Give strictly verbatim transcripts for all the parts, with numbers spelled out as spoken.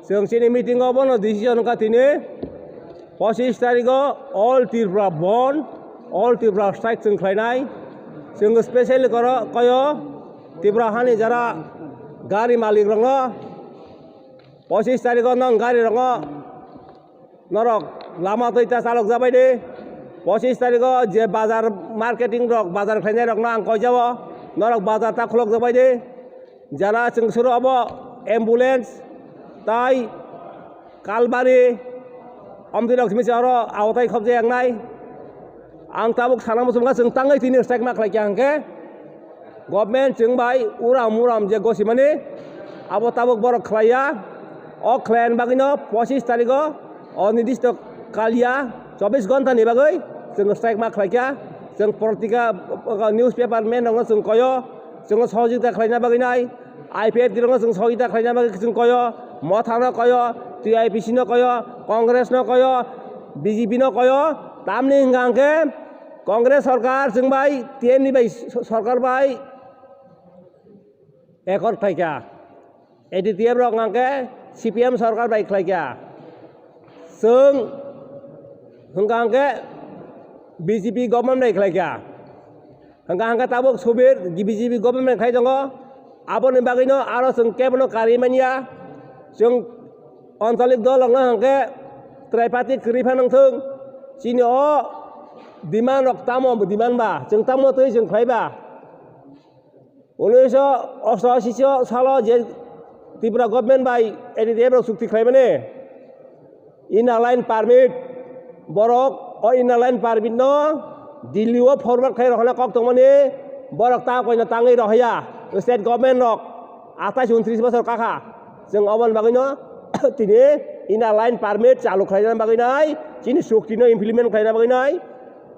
Chwng chini meeting o bono decision wngkha tini pochis tarikh o all Tripura bandh, all Tripura strike chwng khlainai. Chwng specially koro koyo Tripura hani jara gari malik rokno pochis tarikh o nang gari rokno norok lama twi ta chalok jabai di. Pochis tarikh o je bazar marketing rok bazar khlainai rokno ang koi jabo norok bazar ta khulok jabai di. Jara chwng suru obo ambulance tai kalbari omtwi rok simi se oro awatai khobjak nai. Ang tabuk sana muchungkha chwng tangwi tini strike ma khlai kya hwnkhe government chwng bai uram uram je gosimani abo tabuk borok khlaiya. O khlaini bagwino pochis tarikh o o nidisto kaliya chobbish ghonta ni bagwi chwng strike ma khlai kya. Chwng politika newspaper men rokno chwng koyo chwng sohojogita khlaina bagwi nai. I P F T rokno chwng sohojogita khlaina bagwi chwng koyo, Motha no koyo, T I P C no koyo, Congress no koyo, B J P no koyo. Tamni hwnkha hwnkhe Congress sorkar chwng bai T M D bai sorkar bai accord khlaikha. A D T F rok hwnkha hwnkhe C P M sorkar bai khlaikha. Chwng hwnkha hwnkhe B J P government bai khlaikha. Hwnkha hwnkhe tabuk subir B J P government khai tongo. Aboni bagwino aro chwng kebono karwi manya. Chwng anchalik dol rokno hwnkhe twrai party kwrwi phano wngthung. Chini o demand rok tamo demand ba, chwng tamo twi chwng khlai ba. Unisho osto ashi salo je Tripura government bai A D T F rok chukti khlaimani inner line permit, borok o inner line permit no Delhi o forward khai rohorna kok tongmani, borok ta koino tangwi rohya state government rok atais untris bosor kakha. Chwng oboni bagwino tini inner line permit chalu khlaina bagwi nai, chini chukti no implement khlaina bagwi nai,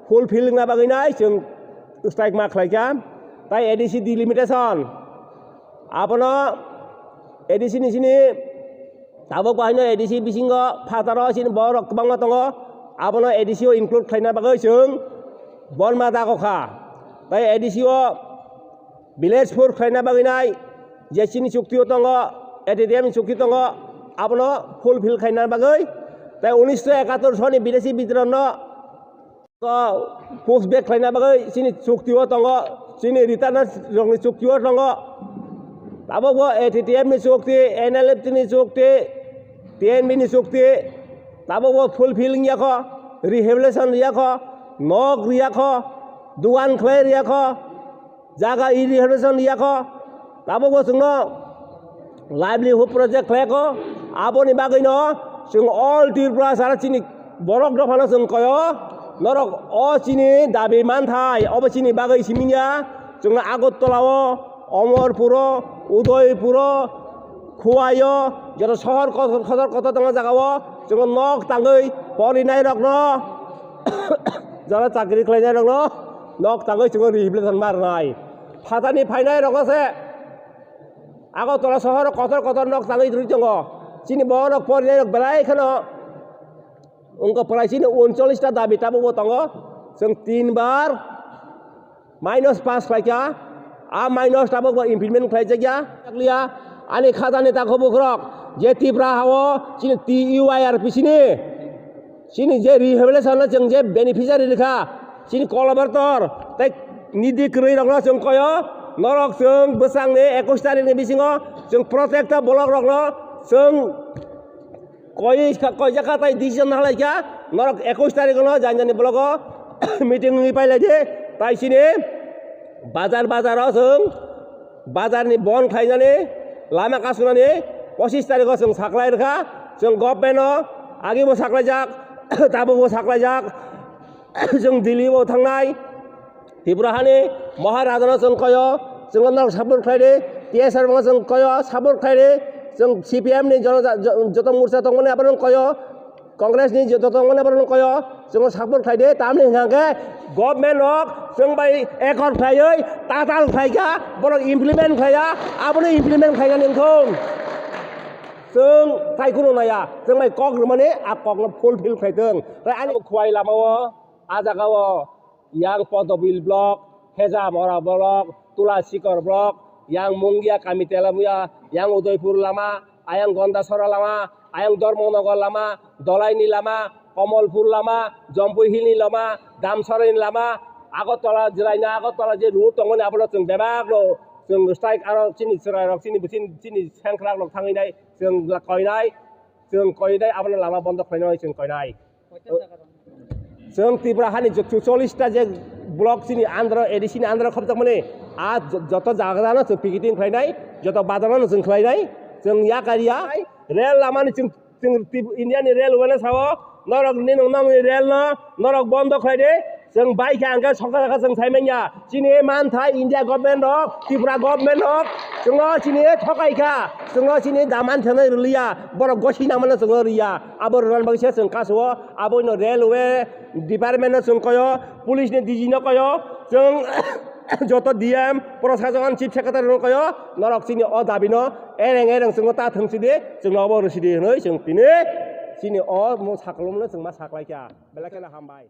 fulfill wngna bagwi nai chwng strike ma khlaikha. Tai A D C delimitation, abono A D C ni sini tabuk bahaino A D C bisingo phataro sini borok kwbangma tongo, abono A D C o include khlaina bagwi chwng bonma dago kha. Tai A D C o village four khlaina bagwi nai je chini chukti o tongo, A D T M ni chukti tongo, abono fulfill khlaina bagwi. Tai unisho ekatur soni bidesi bidroh no push back khlaina bagwi chini chukti o tongo, chini return rokni chukti o tongo. Tabuk bo A T T F ni chukti, N L F T ni chukti, T N V ni chukti, tabuk bo fulfill wngya kho, rehabilitation riya kho, nok riya kho, dugan khlai riya kho, jaga rehabilitation riya kho, tabuk bo chwngno livelihood project khlai kho. Aboni bagwino chwng all Tripura sara chini borok dophano chwng koyo, norok o chini dabi manthai obo chini bagwi simi ya. Chwngno Agartala o, Omorpur o, Udaipur o, Khowai o, joto sohor kotor kotor tongo jaga o chwngno nok tangwi porinai rokno jara chakri khlainai rokno nok tangwi chwngno rehabilitation ma rwnai. Phatani phainai rokno se Agartala sohoro kotor kotor nok tangwi rwi tongo. Chini borok porinai rok belai kheno wngkha prai chini uncholish ta dabi tabukbo tongo. Chwng tin bar minus pass khlaikha. A minus tabukbo implement khlaijakya. Ani khajani takhuk bukhurok je Tripura hao chini T U I R P C ni Chini je rehabilitation no chwng je beneficiary rikha, chini collaborator tei nidi kwrwi rokno chwng koyo, norok chwng bwsangni ekush tarikni bisingo chwng protecta block rokno chwng koi kha, koijak kha tei decision halai kha, norok ekush tarikno jani jani block o meeting wngwi pailai di, tai chini bazar bazar o chwng Bazar ni bon khlainani, lama kasunani pochis tarikh o chwng saklai rwkha, chwng government no agi bo saklaijak, tabuk bo saklaijak, chwng Delhi bo thangnai, Tripura hani Maharaja no chwng koyo, chwng no support khlai di, T S R no chwng koyo, support khlai di, chwng C P M ni jono-, jo-, joto morcha tongmani abono koyo, Congress ni joto tongmani borok no koyo, chwng support khlai di, tamni hwnkha khe government rok chwng bai accord khlaiwi tatal khlaikha, borok implement khlaiya, abono implement khlainani wngthong. Chwng tai kheno naiya, chwng bai kok rwmani a kokno fulfill khlai thwng. Tai ani Khowai lama o, a jaga o, yang Podobil block, Hejamora block, Tulasikor block, yang Mungia Kami Telabuya, yang Udaipur lama, Ayang Gondasora lama, ayang Dharmanagar lama, Dolaini lama, Kamalpur lama, Jampui Hill ni lama, Damsara ni lama, Agartala, Jiraina Agartala je road tongmani abono chwng bebak no chwng strike aro chini chwrairok chini chini chini sengkrak rok thangwi nai chwng koinai, chwng koinai abono lama bondo khlainai chwng koinai. Chwng Tripura hani je chuchollis ta je block chini andro, A D C ni andro khopjakmani, a jo-, joto jaga no chwng picketing khlainai, joto bazar no chwng khlainai, chwng yakariya, rail lama ni chwng, chwng Trip-, India ni railway no sao, norok ni nong nong ni rail no, norok bondo khlai de, chwng bai kha hwnkhe sokha sokha chwng sai manya, chini manthai India government rok, Tripura government rok, chwng o chini thokai kha, chwng o chini daman thwnai rwliya, borok gosi nang mano chwng o rwya, abo rwna bagwi se chwng kasu o, abo no railway department no chwng koyo, police ni D G no koyo, chwng joto D M, Prashasan, Chief Secretary no koyo, norok chini o dabi no ereng ereng chwng ta thwng si di, chwng no obo rwsi di hwnwi chwng tini chini o mo sakolom no chwng ma saklai kha, belai kheno hambai.